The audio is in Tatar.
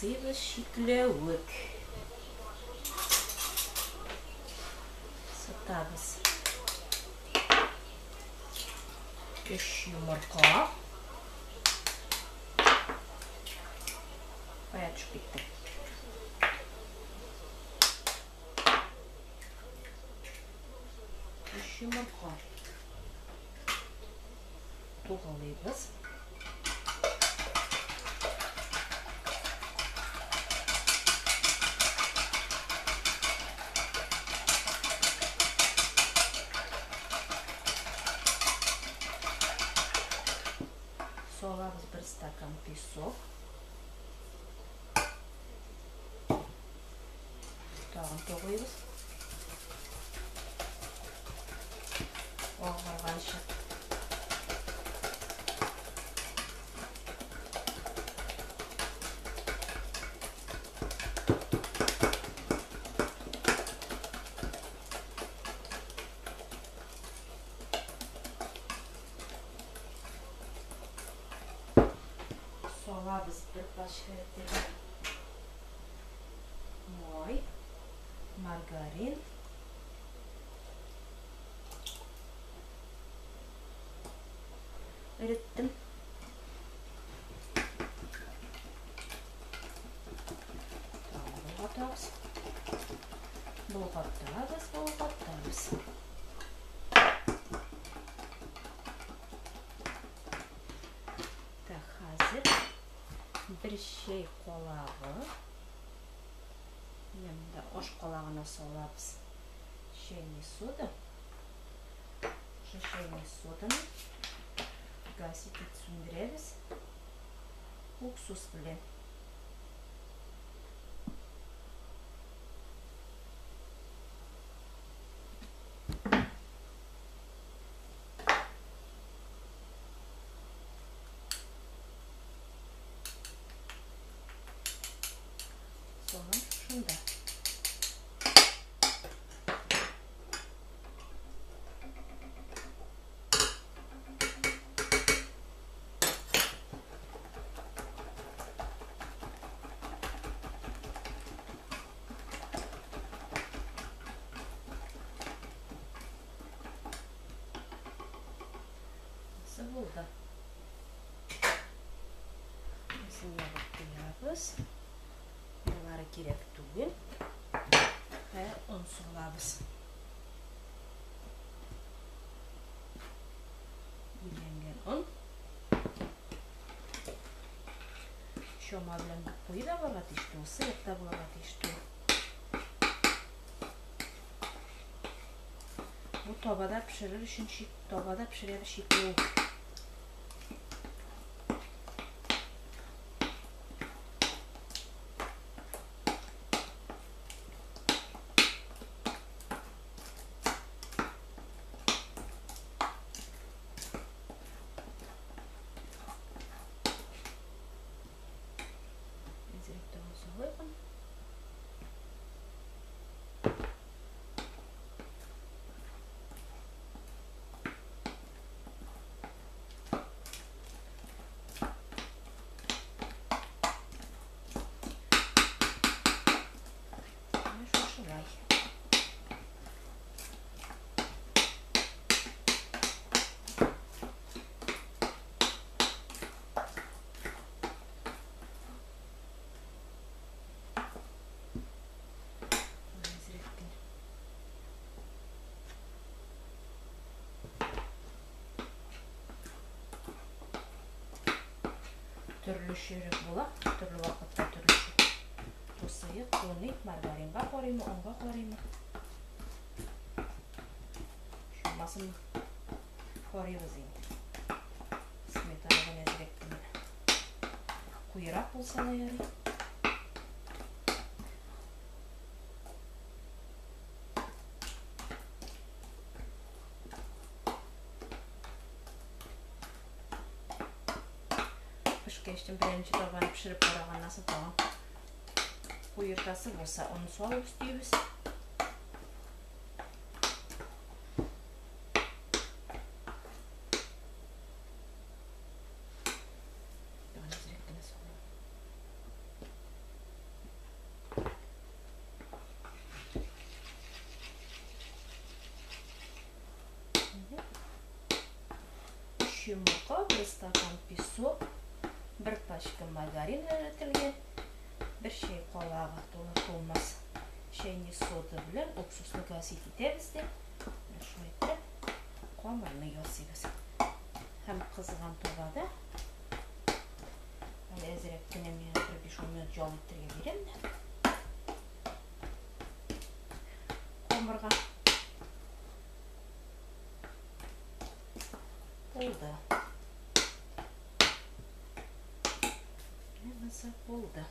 Ясыйбыз чикләвек. Сытабыз. 3 йомырка. Кая төшеп китте? 3 йомырка. Тугалыйбыз. Салабыз 1 стакан песок. Тагын туглыйбыз. Агарганчы. Салабыз 1 пачка май, маргарин, эреттем. Болгатабыз. Болгатабыз, болгатабыз. Так, хәзер 1 чәй калагы. Менә аш калагына салабыз чәйный сода. Шул чәйный соданы гасить итеп сүндерәбез уксус белән. Салам шунда. Nasıl buldu? Nasıl ябып куябыз? Булары кирәк түгел. Һә, он салабыз. Иләнгән он. Чама белән куй да булырга тиеш түгел, сыек та булырга тиеш түгел. Бу табада пешерер өчен табада пешерәбез чикләвек. Төрле шөрек була, төрле вакытта төрле. Бу сыек, бу маргаринга карыймы, онга карыймы? Шумасын карыйбыз инде. Сметананы әзрәк кенә. Куерак булса да ярый. Пешкәчтен беренче табаны пешереп караганнан соң тагын куертасы булса, оны салып өстибез. Тагын әзрәк кенә салам. Өч йомырка, бер стакан песок, бер пачка маргарин эретелгән, бер чәй калагы тулар-тулмас чәйни сода белән уксусны гасить итәбез дә, менә шулай итеп камырны ясыйбыз. Һәм кызган табада әле әзрәк кенә мин бер 5-10 минут ял итәргә бирәм дә. Камырга. Булды. Менә булды.